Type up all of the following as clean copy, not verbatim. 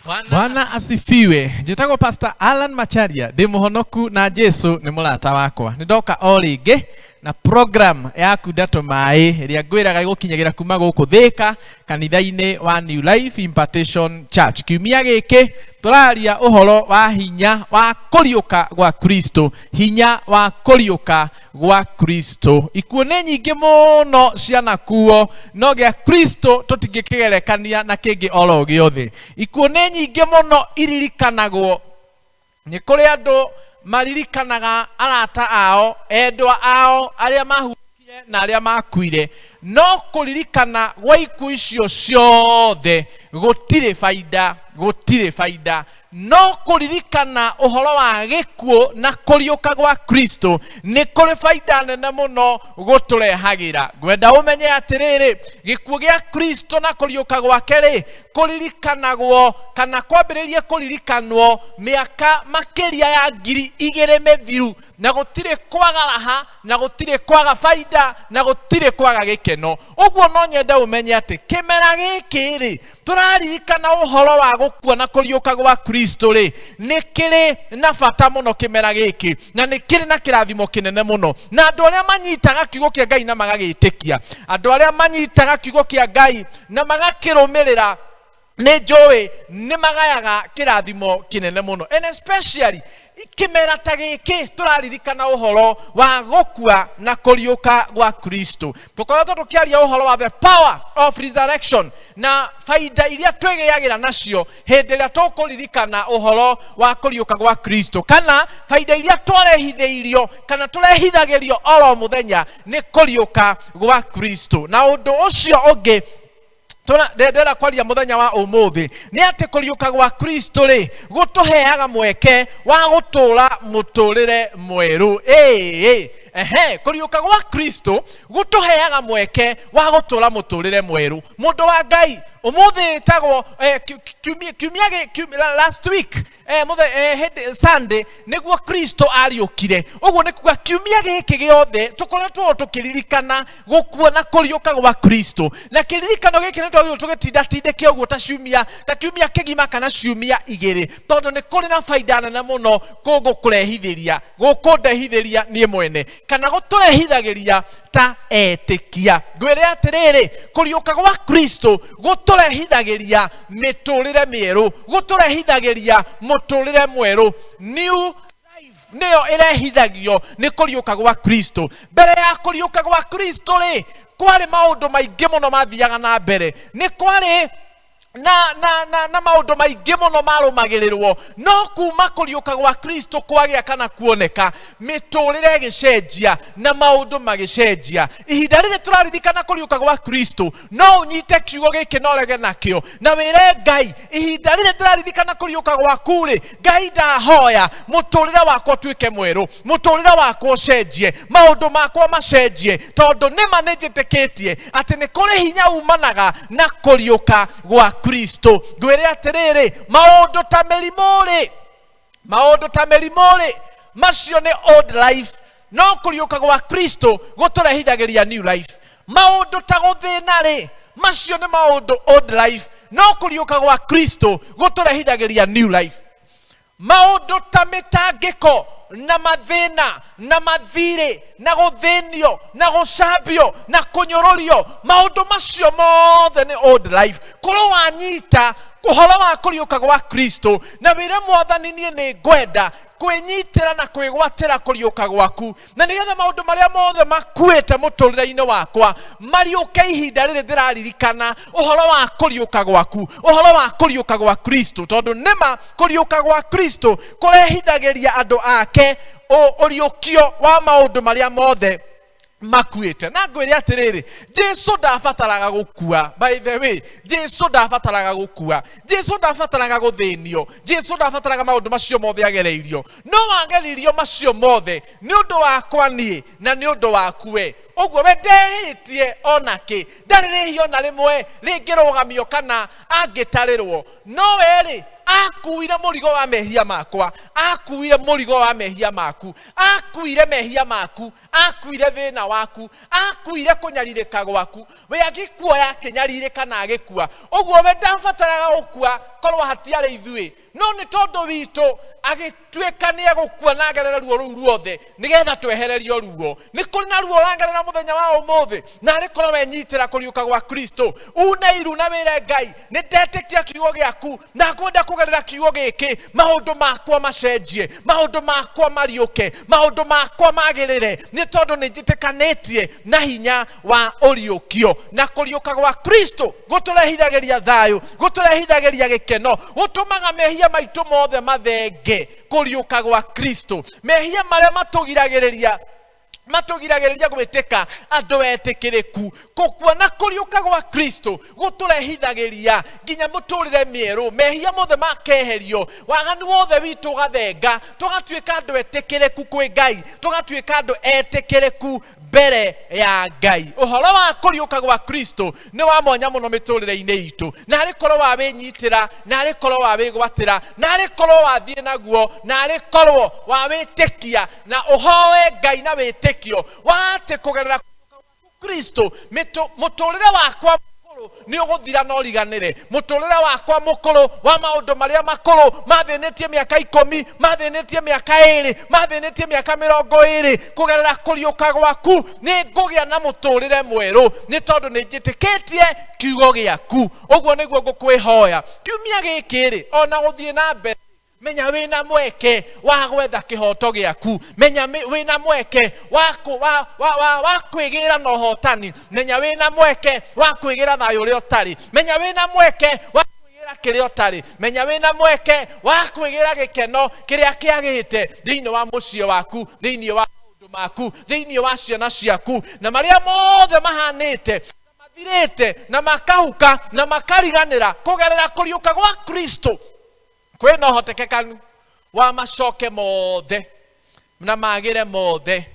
Bwana asifiwe. Njĩtagwo Pastor Alan Macharia, ndĩ mũhonoku na Jesu nĩ mũrata wakwa. Nĩ ndoka o rĩngĩ na program ya kunda tũmaĩ ĩrĩa ngwĩraga ĩgũkinyagĩra kuma gũkũ Thĩka kanitha-inĩ wa New Life Impartation Church. Kiumia gĩkĩ tũraria ũhoro wa hinya wa kũriũka gwa Kristo, hinya wa kũriũka gwa Kristo. Ikuũ nĩ nyingĩ mũno cianakuo, no gĩa Kristo tũtingĩkĩgerekania na kĩngĩ oro gĩothe. Ikuũ nĩ nyingĩ mũno iririkanagwo. Nĩ kũrĩ andũ maririkanaga arata ao, endwa ao, arĩa mahurũkire na arĩa makuire. No kũririkana gwa ikuũ icio ciothe gũtirĩ baida, gũtirĩ baida. No kũririkana ũhoro wa gĩkuũ na kũriũka gwa Kristo nĩ kũrĩ baida nene mũno gũtũrehagĩra. Ngwenda ũmenye atĩrĩrĩ, gĩkuũ gĩa Kristo na kũriũka gwake rĩ, kũririkanagwo kana kwambĩrĩrie kũririkanwo mĩaka makĩria ya 2000 mĩthiru, na gũtirĩ kwaga raha, na gũtirĩ kwaga baida, na gũtirĩ kwaga gĩkeno. Ũguo no nyende ũmenye atĩ kĩmera gĩkĩ rĩ, tũraririkana ũhoro wa gũkua na kũriũka gwa Kristo rĩ, nĩ kĩrĩ na bata mũno kĩmera gĩkĩ, na nĩ kĩrĩ na kĩrathimo kĩnene mũno. Na andũ arĩa manyitaga kiugo kĩa Ngai na magagĩtĩkia, andũ arĩa manyitaga kiugo kĩa Ngai na magakĩrũmĩrĩra, nĩ njũĩ nĩ magayaga kĩrathimo kĩnene mũno. And especially kĩmera ta gĩkĩ tũraririkana ũhoro wa gũkua na kũriũka gwa Kristo. Tũkoretwo tũkĩaria ũhoro wa the power of resurrection na baida iria twĩgĩagĩra nacio hĩndĩ ĩrĩa tũkũririkana ũhoro wa kũriũka gwa Kristo, kana baida iria twarehithĩirio kana tũrehithagĩrio oro mũthenya nĩ kũriũka gwa Kristo. Na ũndũ ũcio ũngĩ ndĩrenda kwaria mũthenya wa ũmũthĩ nĩ atĩ kũriũka gwa Kristo rĩ gũtũheaga mweke wa gũtũũra mũtũũrĩre mwerũ. Ĩĩ, ehe, kũriũka gwa Kristo gũtũheaga mweke wa gũtũũra mũtũũrĩre mwerũ. Mũndũ wa Ngai ũmũthĩ ĩtagwo, kiumia, kiumia gĩ, kiumia, last week, hĩndĩ Sunday nĩguo Kristo ariũkire. Ũguo nĩ kuga kiumia gĩkĩ gĩothe tũkoretwo tũkĩririkana gũkua na kũriũka gwa Kristo. Na kĩririkano gĩkĩ nĩ twagĩrĩirwo tũgĩtindatindĩke ũguo ta ciumia, ta kiumia kĩgima kana ciumia igĩrĩ, tondũ nĩ kũrĩ na baida nene mũno gũkũrehithĩria, gũkũndehithĩria niĩ mwene, kana gũtũrehithagĩria ta etĩkia. Ngwĩre atĩrĩrĩ, kũriũka gwa Kristo gũtũrehithagĩria mĩtũrĩre mĩerũ, gũtũrehithagĩria mũtũrĩre mwerũ. New life nĩyo ĩrehithagio nĩ kũriũka gwa Kristo. Mbere ya kũriũka gwa Kristo rĩ, kwarĩ maũndũ maingĩ mũno mathiaga na mbere. Nĩ kwarĩ na maũndũ maingĩ mũno marũmagĩrĩrwo, no kuma kũriũka gwa Kristo kwagĩa kana kuoneka, mĩtũrĩre ĩgĩcenjia na maũndũ magĩcenjia. Ihinda rĩrĩ tũraririkana kũriũka gwa Kristo, no ũnyite kiugo gĩkĩ na ũrege nakĩo, na wĩre Ngai, ihinda rĩrĩ ndĩraririkana kũriũka gwaku rĩ, Ngai ndahoya mũtũrĩre wakwa ũtuĩke mwerũ, mũtũrĩre wakwa ũcenjie, maũndũ makwa macenjie, tondũ nĩma nĩnjĩtĩkĩtie atĩ nĩ kũrĩ hinya umanaga na kũriũka gwa Kristo. Ngwĩre atĩrĩrĩ, maũndũ ta mĩrimũ rĩ, maũndũ ta mĩrimũ rĩ, macio nĩ old life, no kũriũka gwa Kristo gũtũrehithagĩria new life. Maũndũ ta gũthĩna rĩ, macio nĩ maũndũ old life, no kũriũka gwa Kristo gũtũrehithagĩria new life. Maũndũ ta mĩtangĩko na mathĩna na mathirĩ na gũthĩnio na gũcambio na kũnyũrũrio, maũndũ macio mothe nĩ old life. Korwo wanyita ũhoro wa kũriũka gwa Kristo na wĩre Mwathani, niĩ nĩ ngwenda kwĩnyitĩra na kwĩgwatĩra kũriũka gwaku, na nĩgetha maũndũ marĩa mothe makuĩte mũtũrĩre-inĩ wakwa mariũke ihinda rĩrĩ ndĩraririkana ũhoro wa kũriũka gwaku, ũhoro wa kũriũka gwa Kristo, tondũ nĩma kũriũka gwa Kristo kũrehithagĩria andũ ake ũriũkio wa maũndũ marĩa mothe makuĩte. Na ngwĩre atĩrĩrĩ, Jesu ndabataraga gũkua. By the way, Jesu ndabataraga gũkua, Jesu ndabataraga gũthĩnio, Jesu ndabataraga maũndũ macio mothe agereirio, no ageririo macio mothe nĩ ũndũ wakwa niĩ na nĩ ũndũ waku we. Ũguo we ndehĩtie ona kĩ, ndarĩ rĩhia ona rĩmwe rĩngĩrũgamio kana angĩtarĩrwo, no we rĩ Akuire mũrigo wa mehia makwa, akuire mũrigo wa mehia maku, akuire mehia maku, akuire thĩna waku, akuire kũnyarirĩka gwaku. We agĩkuoya akĩnyarirĩka na agĩkua. Ũguo we ndabataraga gũkua korwo hatiarĩ ithuĩ, no nĩ tondũ witũ agĩtuĩka nĩ egũkua na agerere ruo rũu ruothe nĩgetha twehererio ruo. Nĩ kũrĩ na ruo ũragerera mũthenya wa ũmũthĩ, na arĩ korwo wenyitĩra kũriũka gwa Kristo, une iru na wĩre Ngai, nĩ ndetĩkia kiugo gĩaku na ngwenda kũgerera kiugo gĩkĩ maũndũ makwa macenjie, maũndũ makwa mariũke, maũndũ makwa magĩrĩre, nĩ tondũ nĩ njĩtĩkanĩtie na hinya wa ũriũkio. Na kũriũka gwa Kristo gũtũrehithagĩria thayũ, gũtũrehithagĩria gĩkeno, gũtũmaga mehia maitũ mothe mathenge. Kũriũka gwa Kristo, mehia marĩa matũgiragĩrĩria gwĩtĩka andũ etĩkĩrĩku, gũkua na kũriũka gwa Kristo gũtũrehithagĩria nginya mũtũrĩre mĩerũ, mehia mothe makeherio, waganu wothe witũ ũgathenga, tũgatuĩka andũ etĩkĩrĩku kwĩ Ngai, tũgatuĩka andũ etĩkĩrĩku mbere ya Ngai. Ũhoro wa kũriũka gwa Kristo nĩ wa mwanya mũno mĩtũrĩre-inĩ itũ, na arĩ korwo wa wĩnyitĩra, na arĩ korwo wa wĩgwatĩra, na arĩ korwo wathiĩ naguo, na arĩ korwo wa wĩtĩkia na ũhoe Ngai na wĩtĩkio wa atĩ kũgerera Kristo mũtũrĩre wakwa mũkũrũ nĩ ũgũthira na ũriganĩre. Mũtũrĩre wakwa mũkũrũ wa maũndũ marĩa makũrũ mathĩnĩtie mĩaka 10, mathĩnĩtie mĩaka 2, mathĩnĩtie mĩaka 20, kũgerera kũriũka gwaku nĩ ngũgĩa na mũtũrĩre mwerũ, nĩ tondũ nĩ njĩtĩkĩtie kiugo gĩaku. Ũguo nĩguo ngũkwĩhoya kiumia gĩkĩ rĩ, ona gũthiĩ na mbere, menya wĩna mweke wa gwetha kĩhoto gĩaku, menya wĩna mweke wa kwĩgĩra na ũhotani, menya wĩna mweke wa kwĩgĩra thayũ ũrĩa ũtarĩ, menya wĩna mweke wa kwĩgĩra kĩrĩa ũtarĩ, menya wĩna mweke wa kwĩgĩra gĩkeno kĩrĩa kĩagĩte thĩinĩ wa mũciĩ waku, thĩinĩ wa maũndũ maku, thĩinĩ wa ciana ciaku, na marĩa mothe mahanĩte mathirĩte na makahuka na makariganĩra kũgerera kũriũka gwa Kristo. Kwĩna ũhotekekanu wa macoke mothe na magĩre mothe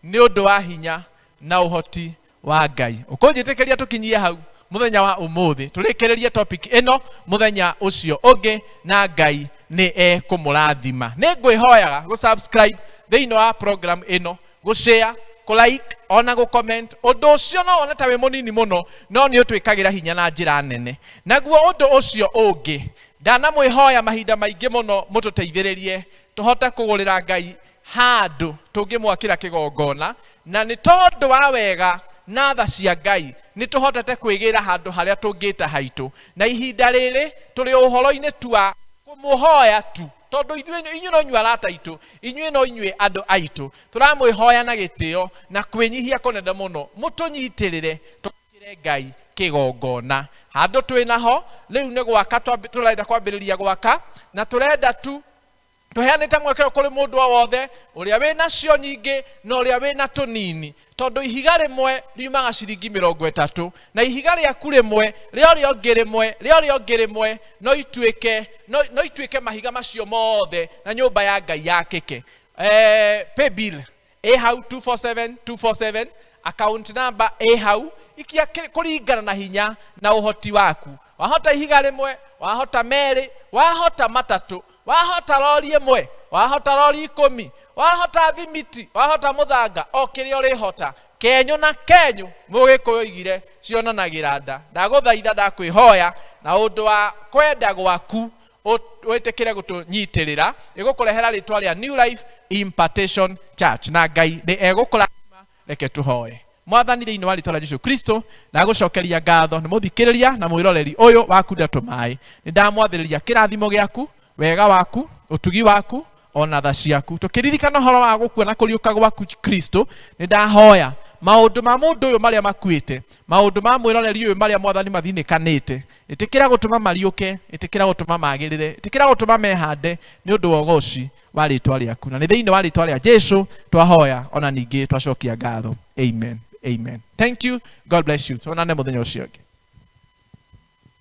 nĩ ũndũ wa hinya na ũhoti wa Ngai. Ũkũnjĩtĩkĩria tũkinyie hau mũthenya wa ũmũthĩ, tũrĩkĩrĩrie topic ĩno mũthenya ũcio ũngĩ, na Ngai nĩ ekũmũrathima. Nĩ ngwĩhoyaga gũ-subscribe thĩinĩ wa program ĩno, gũ-share, kũ-like ona gũ-comment. Ũndũ ũcio no wone ta wĩ mũnini mũno, no nĩ ũtwĩkagĩra hinya na njĩra nene. Naguo ũndũ ũcio ũngĩ, ndanamwĩhoya mahinda maingĩ mũno mũtũteithĩrĩrie tũhote kũgũrĩra Ngai handũ tũngĩmwakĩra kĩgongona, na nĩ tondũ wa wega na tha cia Ngai nĩ tũhotete kwĩgĩra handũ harĩa tũngĩta haitũ. Na ihinda rĩrĩ tũrĩ ũhoro-inĩ tu wa kũmũhoya tu, tondũ inyuĩ no inyuĩ arata aitũ, inyuĩ no inyuĩ andũ aitũ. Tũramwĩhoya na gĩtĩo na kwĩnyihia kũnene mũno, mũtũnyitĩrĩre twakĩre Ngai kĩgongona. Handũ twĩ naho rĩu nĩ gwaka, tũrenda kwambĩrĩria gwaka, na tũrenda tu tũheanĩte mweke ũyũ kũrĩ mũndũ o wothe ũrĩa wĩna cio nyingĩ na ũrĩa wĩna tũnini, tondũ ihiga rĩmwe riumaga ciringi 30, na ihiga rĩaku rĩmwe rĩa ũrĩa ũngĩ rĩmwe rĩa ũrĩa ũngĩ rĩmwe no ituĩke mahiga macio mothe na nyũmba ya Ngai yakĩke. Pay bill ĩ hau 247 247, account number ĩ hau, ikia kũringana na hinya na ũhoti waku. Wahota ihiga rĩmwe, wahota merĩ, wahota matatũ, wahota rori ĩmwe, wahota rori 10, wahota thimiti, wahota mũthanga, o kĩrĩa ũrĩhota. Kenyũ na kenyũ mũgĩkũyũ oigire cionanagĩra nda. Ndagũthaitha, ndakwĩhoya na ũndũ wa kwenda gwaku wĩtĩkĩre gũtũnyitĩrĩra, ĩgũkũrehera rĩtwa rĩa New Life Impartation Church, na Ngai nĩ egũkũrathima. Reke tũhoe. Mwathani, thĩinĩ wa rĩtwa rĩa Jesũ Kristo, ndagũcokeria ngatho nĩ mũthikĩrĩria na mwĩroreri ũyũ wa Kunda Tũmaĩ. Nĩ ndamwathĩrĩria kĩrathimo gĩaku, wega waku, ũtugi waku, ona tha ciaku. Tũkĩririkana ũhoro wa gũkua na kũriũka gwaku Kristo, nĩ ndahoya maũndũ ma mũndũ ũyũ marĩa makuĩte, maũndũ ma mwĩroreri ũyũ marĩa Mwathani mathinĩkanĩte, ĩtĩkĩra gũtũma mariũke, ĩtĩkĩra gũtũma magĩrĩre, ĩtĩkĩra gũtũma mehande nĩ ũndũ wa ũgoci wa rĩtwa rĩaku. Na nĩ thĩinĩ wa rĩtwa rĩa Jesũ twahoya, ona ningĩ twacokia ngatho. Amen. Amen. Thank you. God bless you. Tuonane mũthenya ũcio ũngĩ.